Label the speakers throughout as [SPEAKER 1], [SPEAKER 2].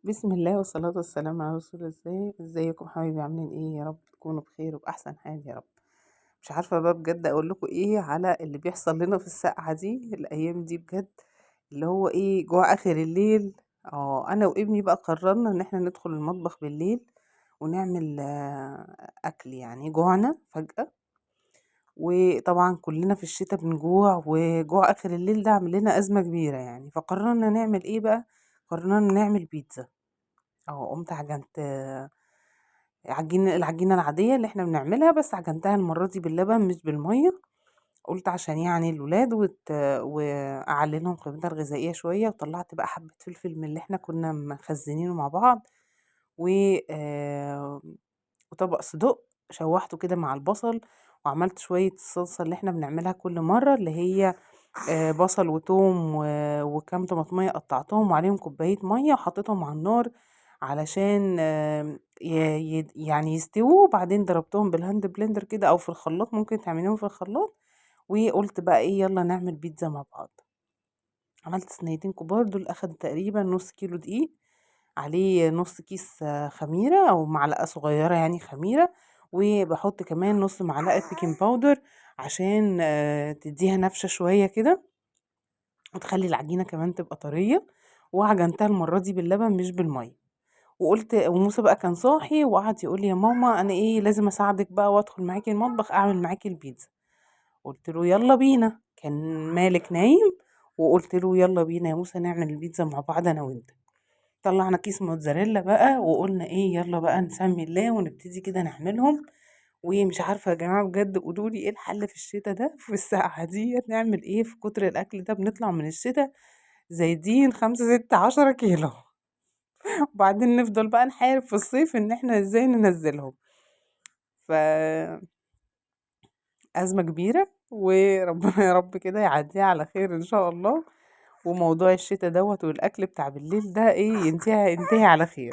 [SPEAKER 1] بسم الله والصلاة والسلام على رسول الله. ازيكم حبايبي؟ عاملين ايه؟ يا رب تكونوا بخير وبأحسن حال يا رب. مش عارفة بقى بجد اقول لكم ايه على اللي بيحصل لنا في السقعة دي الايام دي بجد، اللي هو ايه، جوع اخر الليل. انا وابني بقى قررنا ان احنا ندخل المطبخ بالليل ونعمل اكل، يعني جوعنا فجأة، وطبعا كلنا في الشتاء بنجوع، وجوع اخر الليل ده عامل لنا ازمة كبيرة يعني. فقررنا نعمل ايه بقى؟ قررنا نعمل بيتزا. قمت عجنت العجينة العادية اللي احنا بنعملها، بس عجنتها المرة دي باللبن مش بالمية، قلت عشان يعني الولاد وأعلي لهم قيمتها الغذائية شوية. وطلعت بقى حبة فلفل من اللي احنا كنا مخزنينه مع بعض، وطبق صدق شوحته كده مع البصل، وعملت شوية الصلصة اللي احنا بنعملها كل مرة، اللي هي بصل وتوم وكام طماطمية قطعتهم وعليهم كوباية مية وحطيتهم على النار علشان يستووا. وبعدين ضربتهم بال hand blender كده او في الخلاط، ممكن تعمليهم في الخلاط. وقلت بقى ايه، يلا نعمل بيتزا مع بعض. عملت صينيتين كبار، دول اخدوا تقريبا نص كيلو دقيق، عليه نص كيس خميرة او معلقة صغيرة يعني خميرة، وبحط كمان نص معلقة baking powder عشان تديها نفشة شوية كده وتخلي العجينة كمان تبقى طرية. وعجنتها المرة دي باللبن مش بالمية. وموسى بقى كان صاحي وقعد يقول لي يا ماما انا ايه لازم اساعدك بقى وادخل معاكي المطبخ اعمل معاكي البيتزا. قلت له يلا بينا. كان مالك نايم، وقلت له يلا بينا يا موسى نعمل البيتزا مع بعض انا وانت. طلعنا كيس موتزاريلا بقى وقلنا ايه، يلا بقى نسمي الله ونبتدي كده نعملهم. ومش عارفه يا جماعه بجد قولوا لي ايه الحل في الشتاء ده، في السقعه دي نعمل ايه؟ في كتر الاكل ده بنطلع من الشتاء زايدين 5 6 10 كيلو، وبعدين نفضل بقى نحارب في الصيف ان احنا ازاي ننزلهم. ف ازمه كبيره، وربنا يا رب كده يعديها على خير ان شاء الله. وموضوع الشتاء دوت والاكل بتاع بالليل ده ايه ينتهي على خير.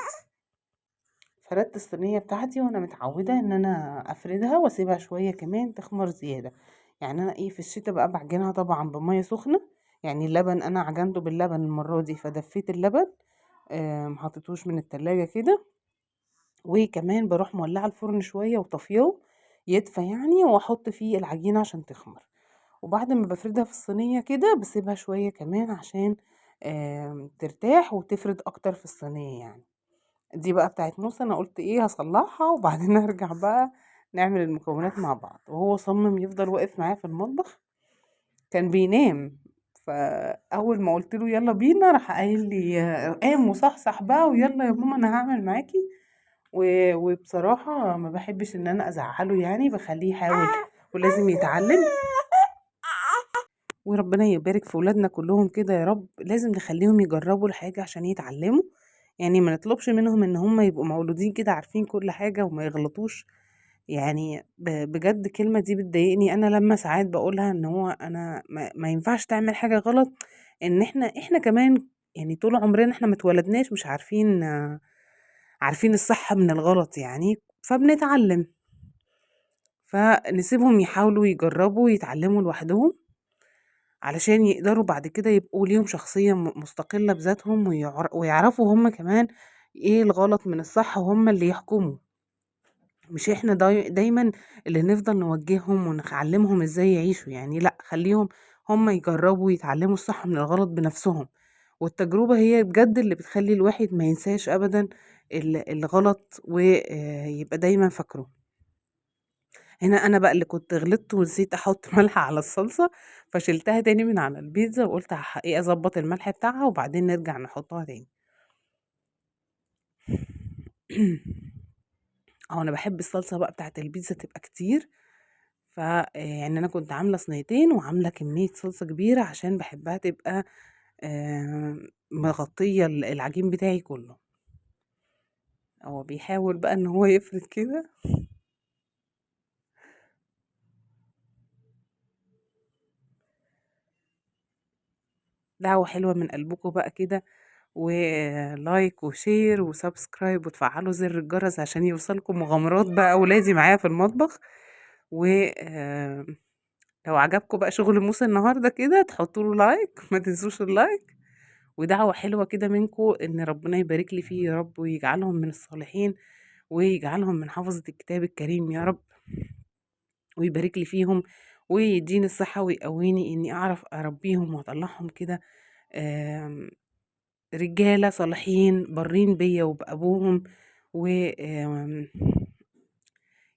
[SPEAKER 1] فردت الصينيه بتاعتي وانا متعوده ان انا افردها واسيبها شويه كمان تخمر زياده. يعني انا ايه في الشتاء بقى بعجنها طبعا بميه سخنه، يعني اللبن انا عجنته باللبن المره دي، فدفيت اللبن، ما حطيتهوش من التلاجة كده. وكمان بروح مولعه الفرن شويه وطفيه يدفى يعني، واحط فيه العجينه عشان تخمر. وبعد ما بفردها في الصينيه كده بسيبها شويه كمان عشان ترتاح وتفرد اكتر في الصينيه يعني. دي بقى بتاعت موسى، انا قلت ايه هصلحها وبعدين ارجع بقى نعمل المكونات مع بعض. وهو صمم يفضل واقف معايا في المطبخ، كان بينام، فاول ما قلت له يلا بينا راح قايل لي قام وصحصح بقى ويلا يا ماما انا هعمل معاكي. وبصراحة ما بحبش ان انا ازعله يعني، بخليه يحاول ولازم يتعلم. وربنا يبارك في ولادنا كلهم كده يا رب. لازم نخليهم يجربوا الحاجة عشان يتعلموا، يعني ما نطلبش منهم ان هم يبقوا مولودين كده عارفين كل حاجة وما يغلطوش. يعني بجد الكلمة دي بتضايقني انا لما ساعات بقولها، ان هو انا ما ينفعش تعمل حاجة غلط، ان احنا كمان يعني طول عمرنا احنا ما اتولدناش مش عارفين الصح من الغلط يعني، فبنتعلم. فنسيبهم يحاولوا يجربوا ويتعلموا لوحدهم علشان يقدروا بعد كده يبقوا ليهم شخصية مستقلة بذاتهم، ويعرفوا هم كمان ايه الغلط من الصح، وهم اللي يحكموا، مش احنا دايما اللي نفضل نوجههم ونعلمهم ازاي يعيشوا يعني. لا، خليهم هم يجربوا ويتعلموا الصح من الغلط بنفسهم. والتجربة هي بجد اللي بتخلي الواحد ما ينساش ابدا الغلط ويبقى دايما فاكره. هنا انا بقى اللي كنت غلطت ونسيت احط ملح على الصلصة، فشلتها تاني من على البيتزا وقلت ايه اظبط الملح بتاعها وبعدين نرجع نحطها تاني. انا بحب الصلصة بقى بتاعت البيتزا تبقى كتير، انا كنت عاملة صينيتين وعاملة كمية صلصة كبيرة عشان بحبها تبقى مغطية العجين بتاعي كله. هو بيحاول بقى ان هو يفرد كده. دعوة حلوة من قلبكم بقى كده، و like و share و subscribe وتفعلوا زر الجرس عشان يوصلكم مغامرات بقى اولادي معايا في المطبخ. لو عجبكم بقى شغل موسى النهارده كده تحطوا له like، ما تنسوش ال like، ودعوة حلوة كده منكم ان ربنا يبارك لي فيه يا رب، ويجعلهم من الصالحين، ويجعلهم من حفظة الكتاب الكريم يا رب، ويبارك لي فيهم ويديني الصحة ويقويني اني اعرف اربيهم واطلعهم كده رجالة صالحين برين بيا وبأبوهم، و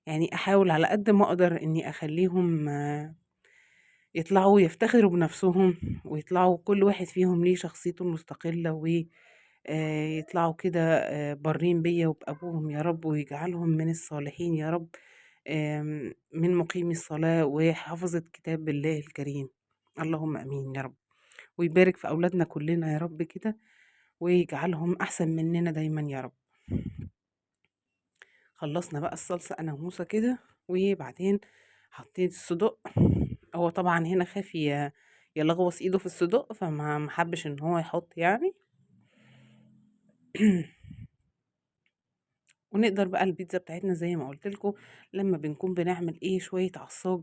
[SPEAKER 1] يعني احاول على قد ما اقدر اني اخليهم يطلعوا يفتخروا بنفسهم، ويطلعوا كل واحد فيهم ليه شخصيته المستقلة، و يطلعوا كده برين بيا وبأبوهم يا رب، ويجعلهم من الصالحين يا رب، من مقيمي الصلاة وحافظة كتاب الله الكريم. اللهم امين يا رب، ويبارك في اولادنا كلنا يا رب كده، ويجعلهم احسن مننا دايما يا رب. خلصنا بقى الصلصة انا وموسى كده، وبعدين حطيت الصدق. هو طبعا هنا خاف يلغوص ايده في الصدق، فما محبش ان هو يحط يعني. ونقدر بقى البيتزا بتاعتنا زي ما قلت لكم لما بنكون بنعمل ايه شوية عصاج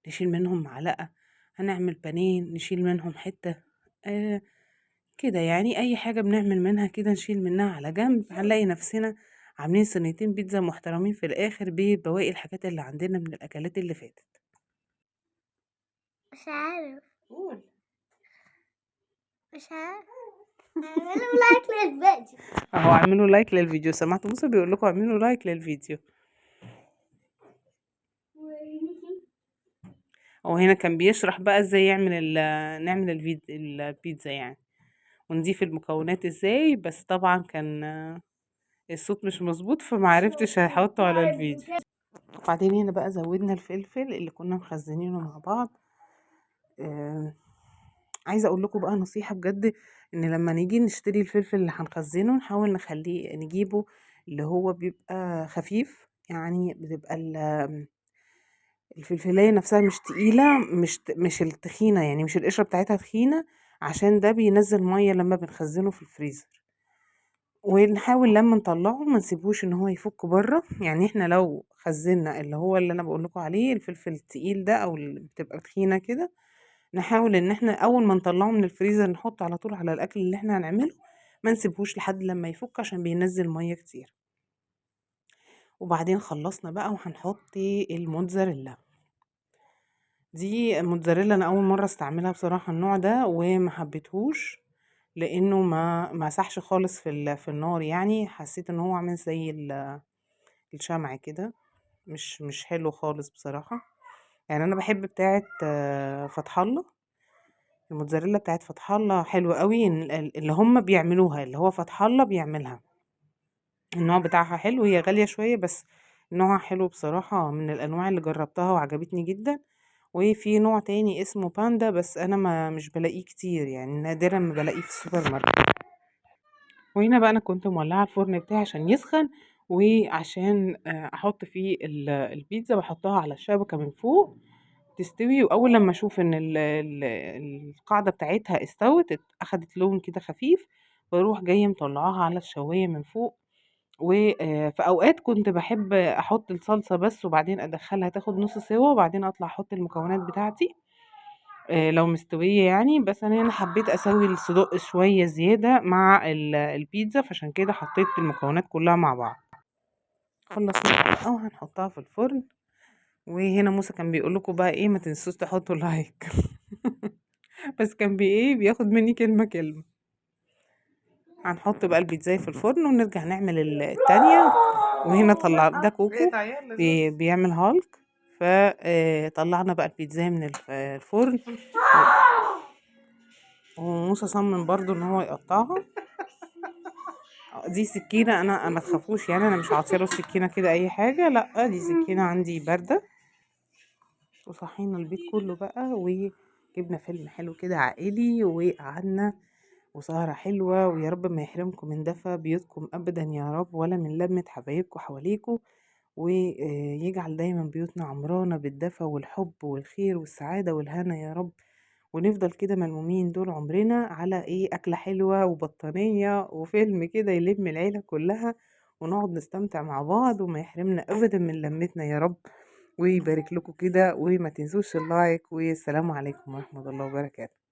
[SPEAKER 1] نشيل منهم معلقة، هنعمل بانيه نشيل منهم حتة، كده يعني، اي حاجة بنعمل منها كده نشيل منها على جنب. هنلاقي نفسنا عاملين صينيتين بيتزا محترمين في الاخر ببواقي الحاجات اللي عندنا من الاكلات اللي فاتت.
[SPEAKER 2] مش عارف
[SPEAKER 1] قول.
[SPEAKER 2] مش عارف. اعملوا like للفيديو.
[SPEAKER 1] اهو اعملوا like للفيديو. سمعتوا موسى بيقول لكم اعملوا like للفيديو. هو هنا كان بيشرح بقى ازاي نعمل البيتزا يعني، ونضيف المكونات ازاي، بس طبعا كان الصوت مش مظبوط فما عرفتش احطه على الفيديو. وبعدين هنا بقى زودنا الفلفل اللي كنا مخزنينه مع بعض. عايزه اقول لكم بقى نصيحة بجد، ان لما نيجي نشتري الفلفل اللي هنخزنه نحاول نجيبه اللي هو بيبقى خفيف، يعني بتبقى الفلفلايه نفسها مش تقيلة، مش التخينه يعني، مش القشرة بتاعتها تخينة، عشان ده بينزل مية لما بنخزنه في الفريزر. ونحاول لما نطلعه ما نسيبهوش ان هو يفك بره، يعني احنا لو خزنا اللي هو اللي انا بقول لكم عليه الفلفل التقيل ده او اللي بتبقى تخينة كده، نحاول ان احنا اول ما نطلعه من الفريزر نحطه على طول على الاكل اللي احنا هنعمله، ما نسيبهوش لحد لما يفك عشان بينزل مية كتير. وبعدين خلصنا بقى وهنحط الموتزاريلا. دي الموتزاريلا انا اول مرة استعملها بصراحة النوع ده، وما حبيتهوش لانه ما مسحش خالص في النار، يعني حسيت ان هو عامل زي الشمع كده، مش حلو خالص بصراحة. يعني انا بحب بتاعه فتح الله، الموتزاريلا بتاعه فتح الله حلوة قوي، اللي هم بيعملوها اللي هو فتح الله بيعملها، النوع بتاعها حلو، هي غالية شوية بس نوعها حلو بصراحة، من الانواع اللي جربتها وعجبتني جدا. وفي نوع تاني اسمه باندا، بس انا مش بلاقيه كتير، يعني نادرا ما بلاقيه في السوبر ماركت. وهنا بقى انا كنت مولعه الفرن بتاعي عشان يسخن، وعشان احط فيه البيتزا، بحطها على الشبكة من فوق تستوي. واول لما اشوف ان القاعدة بتاعتها استوت، اخدت لون كده خفيف، بروح جاية مطلعاها على الشوايه من فوق. في اوقات كنت بحب احط الصلصه بس وبعدين ادخلها تاخد نص سوا، وبعدين اطلع احط المكونات بتاعتي، لو مستوية يعني. بس انا هنا حبيت اسوي الصدق شوية زيادة مع البيتزا، فعشان كده حطيت المكونات كلها مع بعض. خلصنا بقى وهنحطها في الفرن. وهنا موسى كان بيقول لكم بقى ايه، ما تنسوش تحطوا like. بس كان بي ايه بياخد مني كلمة كلمة. هنحط بقى البيتزاية في الفرن ونرجع نعمل التانية. وهنا طلع ده كوكو بيعمل هالك، فطلعنا بقى البيتزاية من الفرن. وموسى صمم برضو ان هو يقطعها. دي سكينة، انا ما تخافوش يعني، انا مش عاطيه السكينة كده اي حاجة، لا دي سكينة عندي باردة. وصحينا البيت كله بقى، وجبنا فيلم حلو كده عائلي، وقعدنا وسهرة حلوة. ويا رب ما يحرمكم من دفى بيوتكم أبدا يا رب، ولا من لمة حبايبكم حواليكم، ويجعل دايما بيوتنا عمرانة بالدفى والحب والخير والسعادة والهنا يا رب. ونفضل كده ملمومين دول عمرنا على ايه، أكلة حلوة وبطانية وفيلم كده يلم العيلة كلها، ونقعد نستمتع مع بعض، وما يحرمنا أبدا من لمتنا يا رب، ويبارك لكم كده. وما تنسوش اللايك، والسلام عليكم ورحمة الله وبركاته.